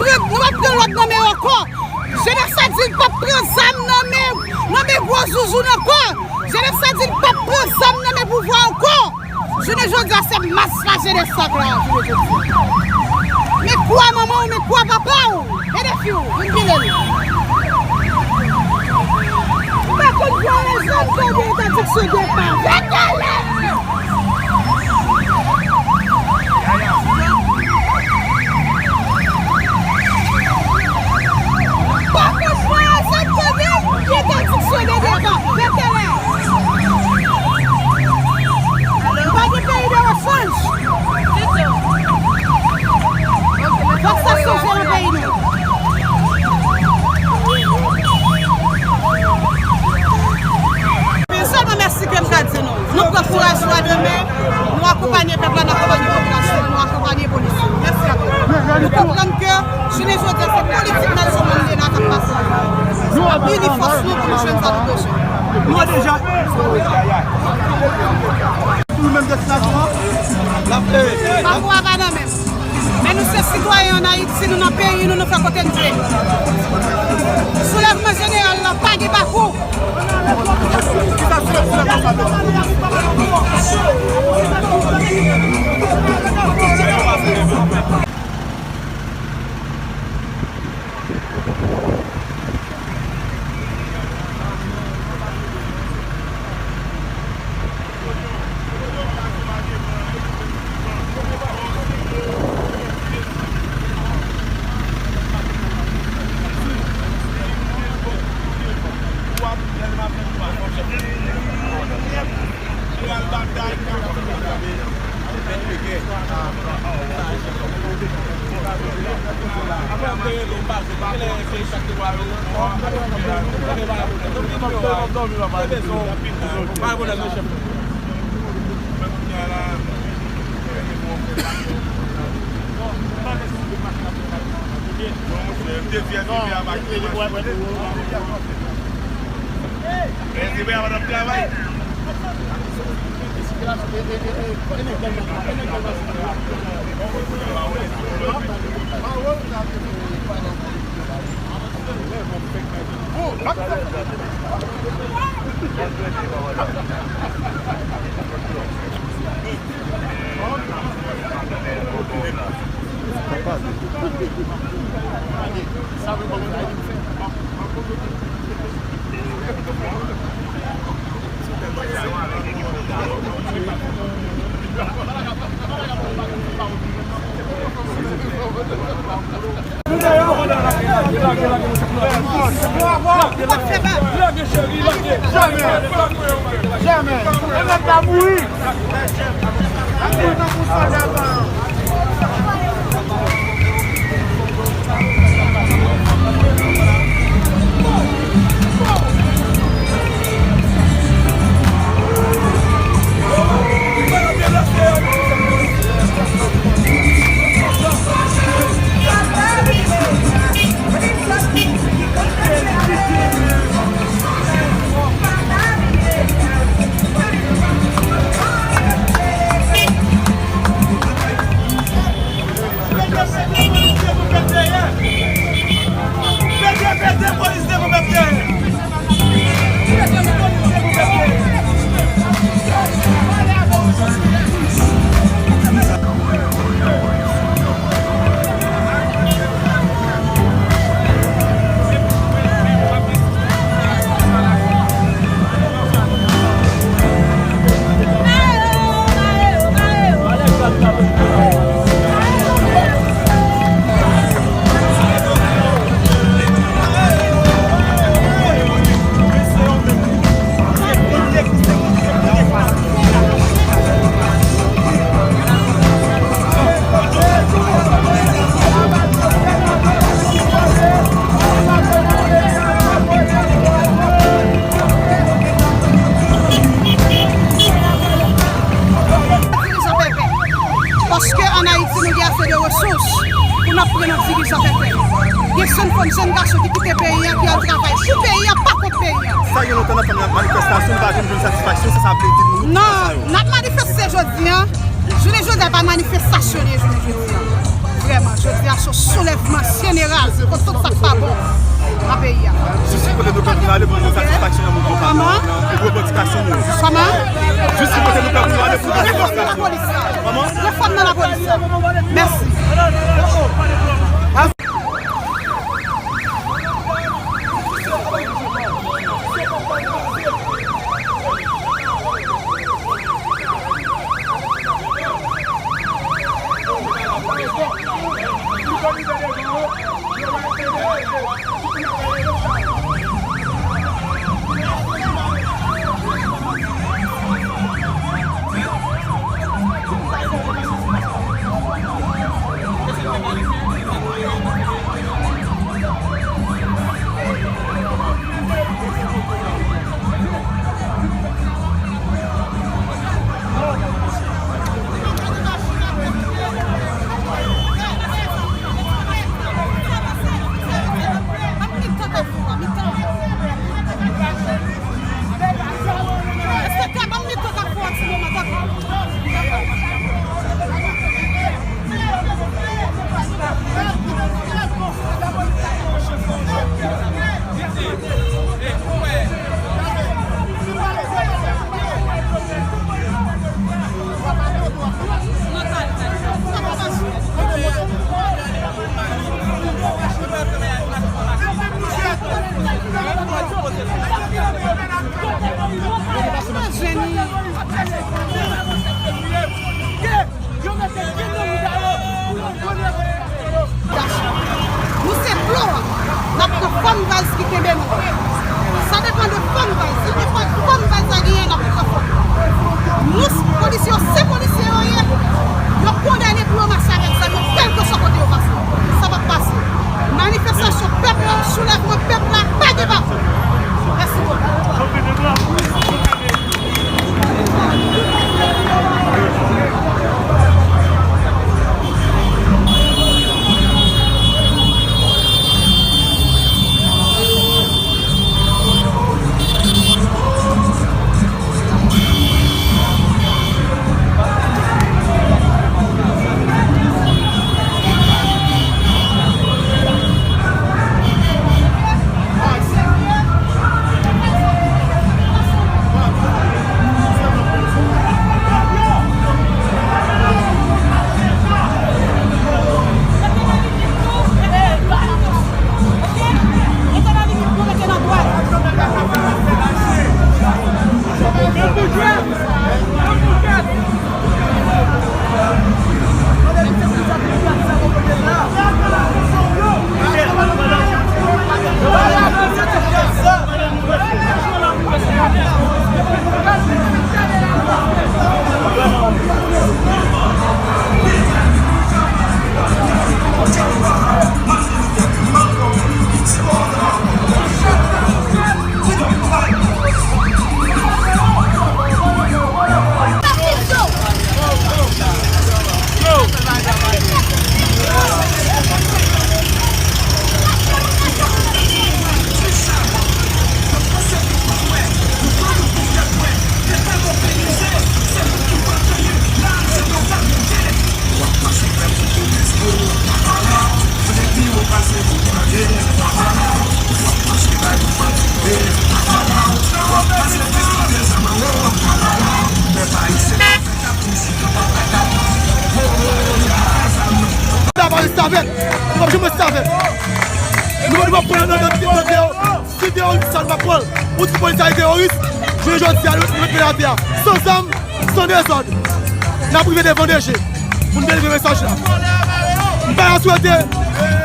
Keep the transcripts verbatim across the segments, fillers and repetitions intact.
Pran, nou pa pran lòd nan men yo ankò. Jenès sa di l p ap pran zam nan men, nan men gwo zouzoun ankò. Jenès sa di l p ap pran zam nan men pouvwa ankò. Jounen jodi a, se mas lajenès sa k la, jounen jodi a. Men kwa manman w, men kwa papa w. Ede fi w, vin pile l. Ou pa konn kwa rezon, tande entèdiksyon de pa. Vete lè! Pa konn kwa rezon, tande entèdiksyon de depa. Vete lè! Pa gen peyi de rechanj. Fòk sa chanje nan peyi nou. Men sèlman mèsi ke m ka di nou. Nou pran kouraj nou a de men, nou akonpanye pèp la, nou akonpanye popilasyon an, nou akonpanye polis yo. Mèsi anpil. Nou konprann ke jounen jodi a se politik Nelson Mandela k ap pase. N ap ini fòs nou pou nou jwenn sa nou bezwen. Nou deja. Pou nou menm destinasyon an, n ap, eh, Pakou a pa nan men m. Men nou se sitwayen ann Ayiti, nou nan peyi nou, nou fè kote n vle. Soulèvman jeneral la pa gen pakou. Ki sa soulèvman sa vle di? Jamè! Jamè! E nèg la mouri! Dirijan pèpè. Paske ann Ayiti, nou gen ase de resous pou n ap pran nan dirijan pèpè. Gen jèn fanm, jèn gason ki kite peyi a, ki al travay pou peyi a, pa kont peyi a. Sa gen lontan n ap fè manifestasyon, nou pa janm jwenn satisfaksyon, sa, sa vle di nou. Non, n ap manifeste jodi a. Jounen jodi a, pa manifestasyon li ye jounen jodi a. Jodi a, se yon soulèvman jeneral kont tout sa k pa bon nan peyi a. Jis ki kote nou pèp nou ale pou nou satisfaksyon nan mouvman pa nou an, pou revandikasyon nou yo. Kòman? Jis ki kote nou pèp nou ale pou nou revandikasyon. Kòman? Refòm nan lapolis la. Mèsi. Nou se blo a, n ap pran fòm baz ki kenbe nou. Sa depann de fòm baz. Sa depann fòm baz la genyen, n ap pran fòm. Nou, polisye yo, se polisye yo ye. Yo kondane pou yo mache avèk zam yo, kèlkeswa kote yo pase. Sa p ap pase. Manifestasyon pèp la, soulèvman pèp la, pa gen papou. Mèsi bokou. N ap rete avèk. Nou p ap janm rete avèk. Nou, nou p ap pran nan, nan, nan, nan, si teworis sa, nou p ap pran l. Ou di polis la se teworis, jounen jodi a, nou mete l atè a. San zam, san dezòd. N ap rive devan D G pou n delivre mesaj la. M pa swete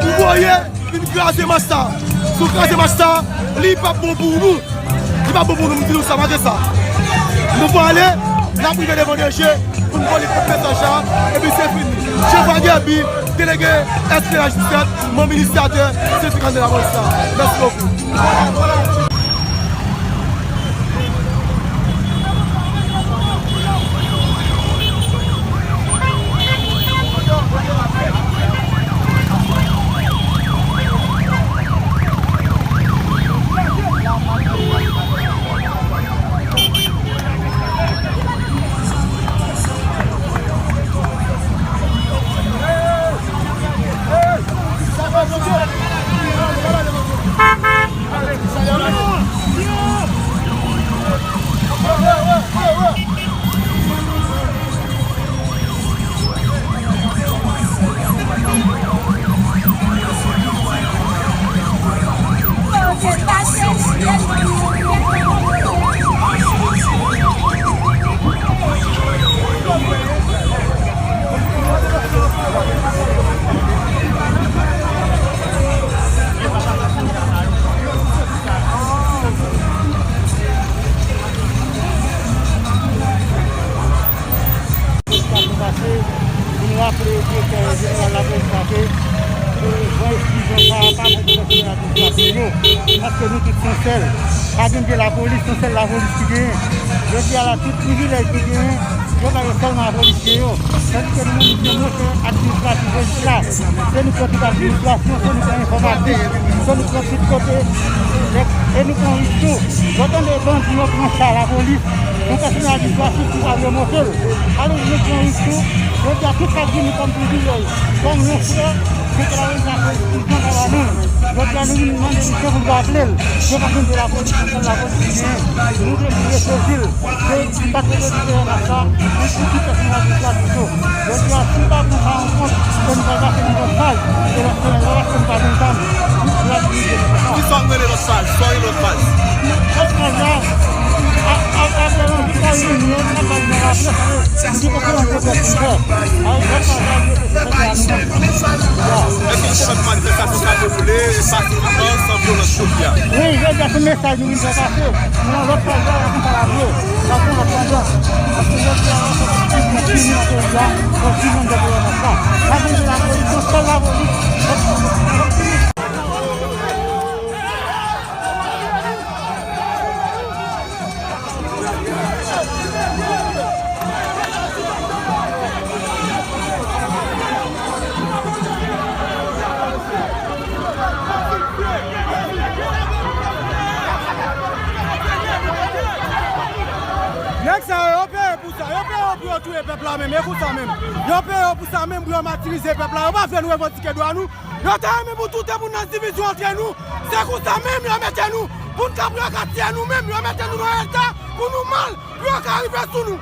pou voye vin kraze mach sa. Si w kraze mach sa, li p ap bon pou nou. Li p ap bon pou nou, m di nou sa, malgre sa. Nou pwale, n ap rive devan D G pou n voye tout mesaj la, epi se fini. Chèf Guerby, delege S P H disèt, manm inisyatè sendika de lapolis la. Mèsi bokou. Frape yo, paske nou tout se yon sèl. Pa gen de lapolis, se yon sèl lapolis ki genyen. Jodi a la, tout privilèj ki genyen, yo ba yo sèlman a polisye yo. Tandike nou menm, nou se motè administratif polis la. Se nou pran tout administrasyon, se nou pran enfòmatik, se nou pran tout kote. E nou pran risk tou. Lè w tande bandi yo pran cha lapolis, yon pèsonaj administratif ki pa vle monte l. Alò, nou pran risk tou. Jodi a, tout sa k vini kòm privilèj, kòm yon frè, se ke la polis la fè yon prizon kaba nou. Jodi a, nou vin mande misye pou l raple l. Yo pa konn de lapolis, se sèl lapolis ki genyen. Nou vle pou yo sezi l. Se pa ke yo di ke yo nan sa, men pou ki pèsonaj administratif yo. Jodi a, si w pa pran sa an kont, ke nou pral pase nan lòt faz. E lòt faz, lòt faz, nou pa gen zam. Nou pral dirije nou konsa. Kisa w rele lòt faz? Sa w rele lòt faz? Lòt faz la, a, a, apre yon vizaj nou, nou pa gen rapè, nou te poko rantre prèske. A, lòt faz la, nou te fè a nou menm. Èske w te fè manifestasyon sa ke w vle, pasifikman, san vyolans jodi a? Wi, jodi a, se mesaj nou vin fè pase. Nan lòt faz la, y ap fè sa la vre. Y ap fè lòt faz la. Paske jodi a, y ap fè sa ki fini nan peyi a, fòk ki menm de gouvènans la. Pa gen de lapolis, se sèl lapolis. Nèg sa yo, yo peye pou sa. Yo peye yo pou yo touye pèp la menm. E konsa menm. Yo peye yo pou sa menm, pou yo matirize pèp la. Yo pa vle nou revandike dwa nou. Yo ta renmen pou tout moun nan divizyon antre nou. Se konsa menm yo mete nou. Pou n ka, pou yo ka tiye nou menm. Yo mete nou nan eta pou nou mal. Pou yo ka rive sou nou.